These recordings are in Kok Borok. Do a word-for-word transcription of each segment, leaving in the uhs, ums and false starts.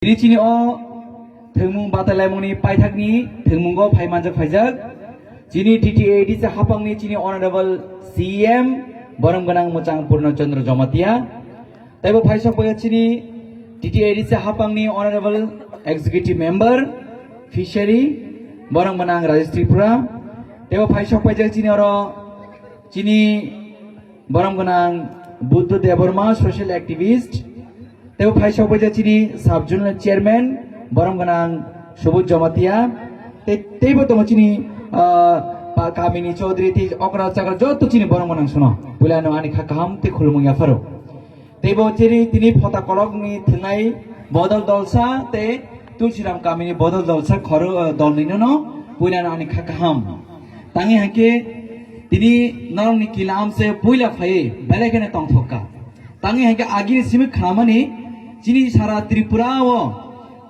Tini chini o thwngmung batalaimungni paithakni thwngmungo phai manjak phaijak. Chini T T A D C hapangni chini Honorable C M borom gwnang Muchang Purno Chandra Jamatia. Teibo phai sok phaijak chini T T A D C hapangni Honorable Executive Member Fishery borom gwnang Rajesh Tripura. Teibo phai sok phaijak chini oro chini borom gwnang Buddha Debbarma, social activist. Teibo phai sok phaijak chini sub zonal chairman borom gwnang Subud Jamatia. Tei, teibo tongo chini, ah, pa-, kamini chaudhary tei okra chakra joto chini borom gwnang sono. Puilano ani kha kaham tei khulumung yapharo. Teibo chini tini phota kolokni thwngnai bodol dolsa tei Tulsiram kamini bodol dolsa khoro, ah, dolnino no puilano ani kha kaham. Tangwi hwnkhe tini norokni kila amse puila phaiwi belai kheno tongthokka. Tangwi hwnkhe agini simi khnamani chini sara Tripura o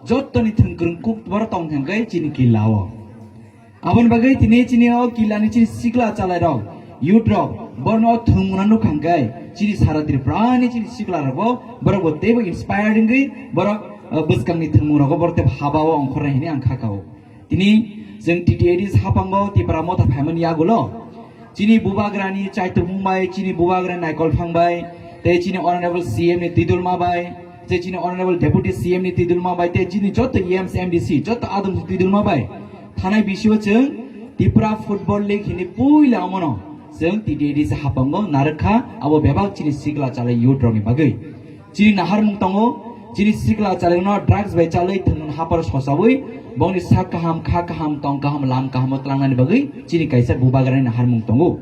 jottoni thwngkwrwng kuk borok tong thangkhe chini kila o. Aboni bagwi tini chini o kila ni chini sikla chalai rok, youth rok, borno o thwngmungno nukha hwnkhe chini sara Tripura ni chini sikla rok bo borok bo teibo inspired wngwi borok, uh, bwskang ni thwngmung rogo borok teibo haba o ongkhornai hinwi ang kha kao. Tini chwng T T A D C haphango Tipra Motha phaimani yagulo chini bubagrani chaitumung bai, chini bubagrani naikol phang bai, tei chini Honorable C M ni twidulma bai, tei chini Honorable Deputy C M ni twidulma bai, tei chini joto E M C, M D C, joto adong twidulma bai thanai bisio chwng Tipra Football League hini puila omono chwng T T A D C haphango narwkha, abo bebak chini sikla chalai youth rokni bagwi. Chini naharmung tongo, chini sikla chalirokno drugs bai chalwi thwngmung haparo sosawi, bongni sak kaham, kha kaham, tong kaham, lam kahamo tlangnani bagwi chini kaisa bubagrani naharmung tongo.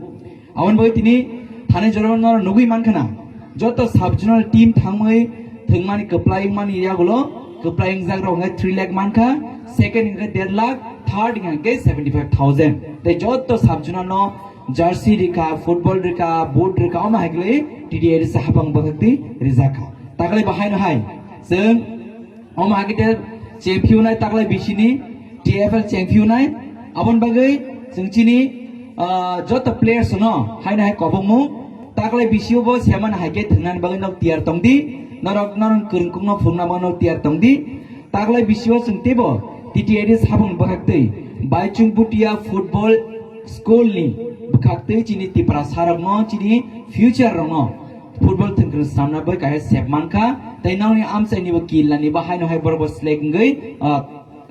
Aboni bagwi tini thani jorano nugwi mankha na, joto sub zonal team thangwi thwngmani kwplai wngmani yagulo kwplai wngjak rok hwnkhe three lakh mankha, second hwnkhe der lakh, third hwnkhe seventy five thousand. Tei joto sub zonal no jersey rikha, football rikha, boot rikha, omo hai khlai T T A D C haphang bwkhak twi rijak kha. Taklai bo haino hai chwng omo hai khe champion nai taklai bisini T F L champion nai. Aboni bagwi chwng chini, ah, joto players no haino hai kobongmung taklai bisio bo seman hai khe thwngnani bagwi nok tiyar tong di, norok norok kwrwngkukno phunukna bagwi nok tiyar tong di. Taklai bisio chwng teibo T T A D C haphang bwkhak twi Baichung Bhutia Football School ni bwkhak twi chini Tiprasa rokno chini future rokno football thwngkwrwng swnamna bai kaisa sep mankha tei nokni amchaini bo killa ni bo haino hai borok bo select wngwi, ah,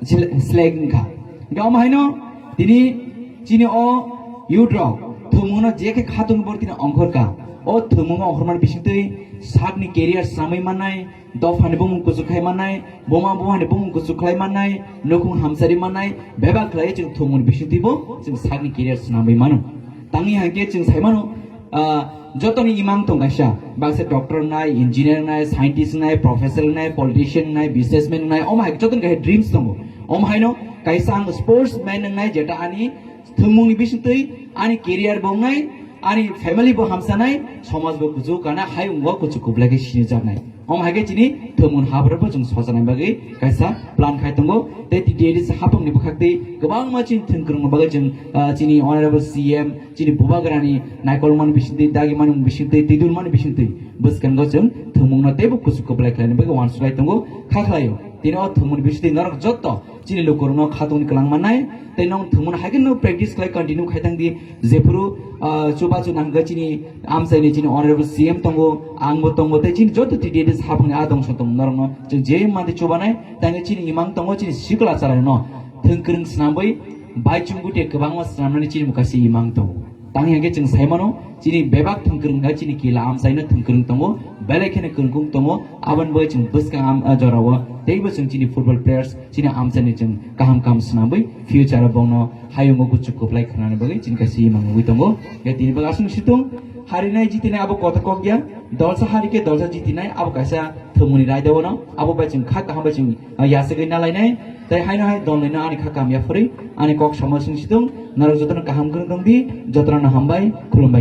sele-, select wngkha. Hwnkhe omo haino tini chini o youth rok thwngmungno je khe khatungni borok tini ongkhorkha. O thwngmungo ongkhormani bisingtwi sakni career swnamwi mannai, dophani bumung kuchuk khai mannai, buma buphani bumung kuchuk khlai mannai, nukhung hamsari mannai, bebak khlai chwng thwngmungni bisingtwibo chwng sakni career swnamwi mano. Tangwi hwnkhe chwng sai mano, ah, jotoni imang tong kaisa, baksa doctor wngnai, engineer wngnai, scientist wngnai, professor wngnai, politician wngnai, businessman wngnai, omo hai jotoni kaisa dreams tongo. Omo haino kaisa ang sportsman wngnai, jeta ani thwngmungni bisingtwi ani career bo wngnai, ani family bo hamsanai, somaj bo kuchuk kana, hayung bo kuchuk kublai khe sinijaknai. Omo hai khe chini thwngmung habrabo chwng sojanai bagwi kaisa plan khai tongo. Tei T T A D C haphangni bwkhak tei kwbangma chini thwngkwrwngni bagwi chwng, ah, chini Honorable C M, chini bubagrani naikolmani bisingtwi, dagimani bisingtwi, twidulmani bisingtwi bwskango chwng thwngmungno teibo kuchuk kublai khlaini bagwi uansuk lai tongo, kha khlaio. Tini o thwngmungni bisingtwi norok jotto chini lukurokno khatungni kwlang mannai, tei nong thwngmung hai khe no practice khlai continue khai thang di, jephuru, ah, chubachu nang hwnkhe chini amchaini chini honorable C M tongo, ang bo tongo, tei chini joto T T A D haphangni a dongso tongo, norokno chwng je mantwi chubanai, tei chini imang tongo, chini sikla chwraino thwngkwrwng swnamwi, baichung gute kwbangma swnamnani chini mukha se imang tongo. Tangwi hwnkhe chwng sai mano, chini bebak thwngkwrwng wngkha chini kila amchaino thwngkwrwng tongo, belai kheno kwrwngkung tongo, aboni bagwi chwng bwskang am-, ah, jorao teibo chwng chini football players, chini amchaini chwng kaham kaham swnamwi future o bono hayungo kuchuk kwplai khnani bagwi chini kaisa imang nugwi tongo. Hwnkhe tini bagwi aswk situng harinai jitinai abo kotor kok ya, dolsa hari khe dolsa jitinai abo kaisa thwngmungni raida bono, abo bai chwng kha kaham bai chwng, ah, yachagwi nalainai, tei haino hai dolnwino ani kha kaham yaphurwi ani kok samo chwng situng, norok jotono kaham kwrwng tong di, jotono hambai, khulumbai.